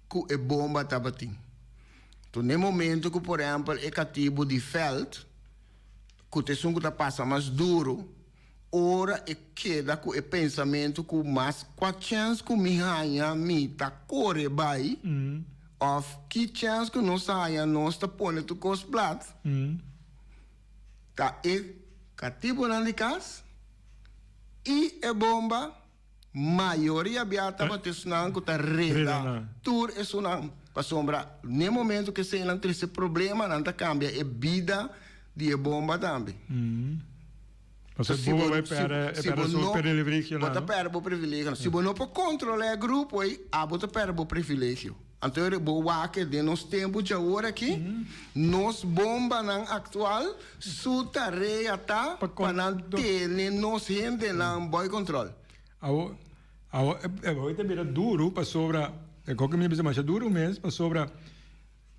ku e bomba tabatin. Enton n'e momento ku por ehèmpel e katibu di vèlt, ku ta esun ku ta pasa mas duru, Ora e keda ku e pensamentu ku mas kua chèns ku mi haña mi ta kore bai òf ki chèns ku nos haña nos ta pone tur kos plat, ta e katibunan di kas i e bomba mayoria bia tabata esunnan ku ta reda tur esunnan pasobra n'e momentu ku eseinan trese problema nan ta kambia e bida di e bomba tambe. Pasobra Si bo bo bai si perde si bo perde su no privilegionan, bo ta no? perde bo privilegionan. Si bo no por controla e grupo ei, abo ta perde bo privilegio. Anto e bo wak den nos tempu djawor aki, nos bombanan actual su tarea ta Pa pa nan con tene nos hendenan boy control. Awo awo e e ta bira duru pasobra e koke mi bisa masha duru mes pasobra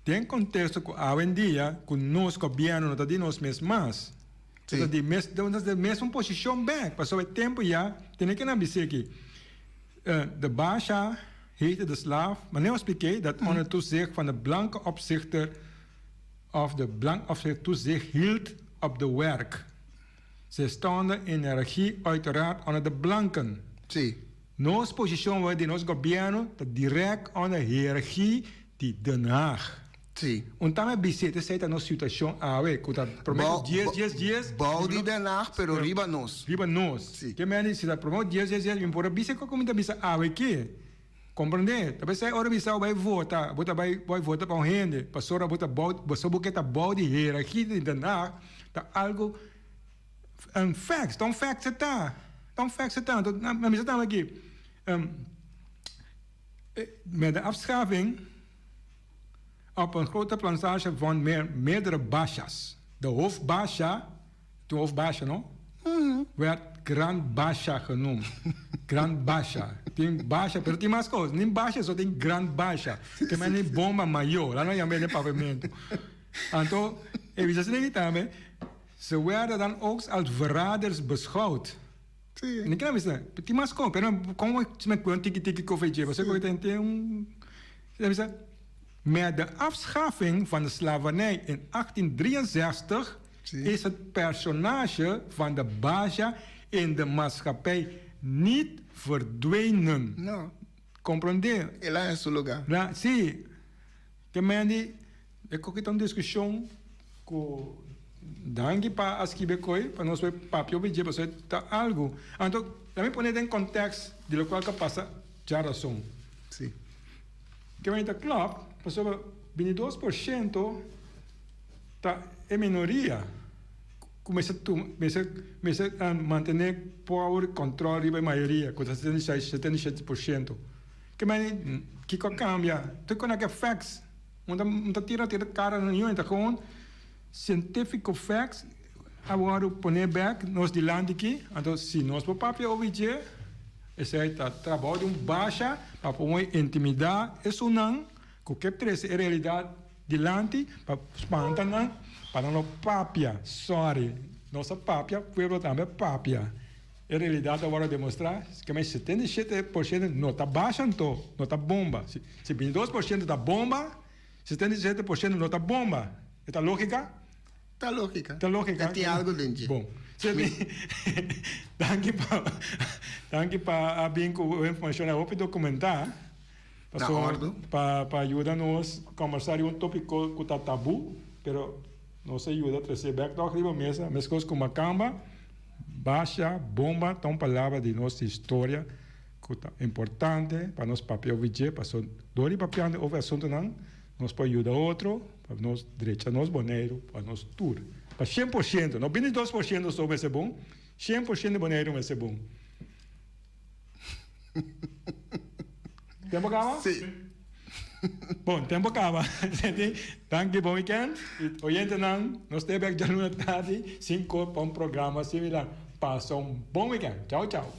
Den konteksto ku awendia ku nos gobièrnu no ta di nos mes mas, nos ta di mes, nos ta di mesun posishon bèk, pasobra e tempu ya tene ke nan bis'é ki de basha heette de slaaf, ma neo spliké dat onder toezicht van de blanke opzichter of de blank opzichter toezicht hield op de werk. Ze stonden in de regie uiteraard onder de blanken. Nos posishon wou di nos gobièrnu ta dirèkt onder hiërargie di Den Haag. Sí. Un tame bisé esei ta nos situashon awe ku ta promé ku dies dies dies. Bou di Den Haag pero riba nos. Riba nos. Sí. Ke mende si ta promé ku dies dies dies mi por a bisa kiko mi ta bisa awe aki. Komprendé? Ta p'esei ora mi sa bo bai vota bo ta bai bai vota pa un hende pasobra bo ta bou boso bo ke ta bou di hiërargie di Den Haag ta algu un facts ta un facts e ta ta un facts e ta anto mi bisa tambe aki. Met de afschaffing op een grote plantage van meerdere bashas. De hoofdbasha, de hoofdbasha no, werd Grand Basha genoemd. Grand Basha. Tin basha, pero tin mas cos. Nin basha so tin Grand Basha. Ke men ni bomba mayor. La no yama den papiamento. Anto, e bisa asina aki tambe, ze werden dan ook als verraders beschouwd. Sí. Ni kila bisa, tin mas kon, pero kon me kuen tiki tiki koffie dje, pasobra ku ten ten un, bisa, met de afschaffing van de slavernij in 1863 Sí. is het personage van de Baja in de maatschappij niet verdwenen. No. Comprende? El a haña su lugá. La, sí. Ke men di, e koki ta un diskushon ku danki pa a skibi e koi pa nos por papia obi dje pasobra ta algu. Anto lami pone den kontèks di lokual ku a pasa djarason. Sí. Ke men ta klòp pasobra bintidos por shento ta e minoria ku mester tuma mester mester mantené power kòntròl riba e mayoria ku ta 76 77 por shento. Ke men kiko a kambia? Tur kon a ke facts. Un ta un ta tira tira kara na niun, e ta gewoon científico facts a wòrdu pone bèk nos dilanti aki. Anto si nos por papia over dje. Esei ta trabou di un basha pa por intimidá esunnan ku ke trese e realidat dilanti pa spanta nan pa nan no papia. Sorry, nos a papia, pueblo tambe a papia. E realidat a wòrdu demostrá ke mas 77% no ta basha anto, no ta bomba. Si 22% ta bomba, 77% no ta bomba. E ta lógika? Ta lógika. Ta lógika. E tin algu den dje. Bon. Danki pa danki pa a bin ku e informashon a hopi dokumentá. Na òrdu. Pa pa yuda nos kòmbersá riba un tópiko ku ta tabú, pero nos a yuda trese bèk tòg riba mesa, meskos ku makamba, basha, bomba ta un palabra di nos historia ku ta importante pa nos papia over dje, pasobra dor di papiando over asuntunan nos por yuda otro pa nos drecha nos Boneiru pa nos tur. Pa 100%, no 22% so mester bon, 100% di Boneiru mester bon. Tempo kaba? Sí. Bon, tempo kaba. Danki, bon weekend. Y oyentenan, nos te bek djaluna tardi, 5 pa un programa similar. Pasa un bon weekend. Chao, chao.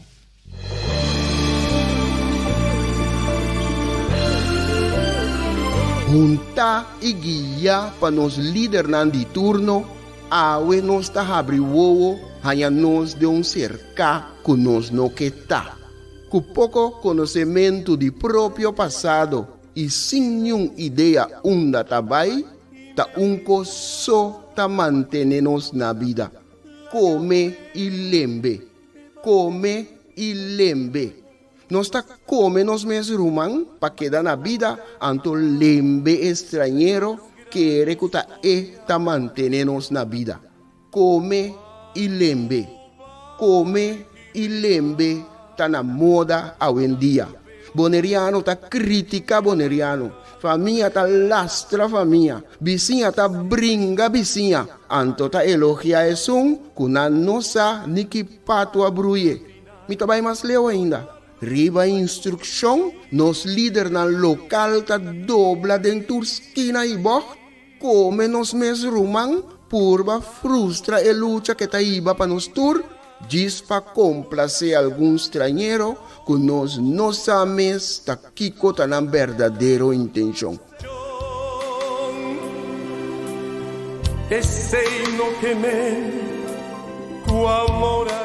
Huntá i guiá pa nos lidernan di turno, awe nos ta habri wowo haña nos den un serká ku nos no ke ta. Ku poko konosementu di propio pasado i sin niun idea unda ta bai, ta un kos so ta mantené nos na bida, kome i lembe. Kome i lembe. Nos ta kome nos mes ruman pa keda na bida, anto lembe e strañero kere ku ta e ta mantené nos na bida. Kome i lembe. Kome i lembe ta na moda awendia. Boneriano ta kritika boneriano, famia ta lastra famia, bisiña ta bringa bisiña, anto ta elogia esun ku nan no sa ni ki patu a bruye. Mi ta bai mas leu ainda. Riba instrukshon, nos lidernan lokal ta dobla den tur skina i bògt, Kome nos mes ruman purba frustra e lucha ke ta hiba pa nos tur, djis pa komplasé algun strañero ku nos no sa mes ta kiko ta nan berdadero intenshon. Esei no ke men ku amor a.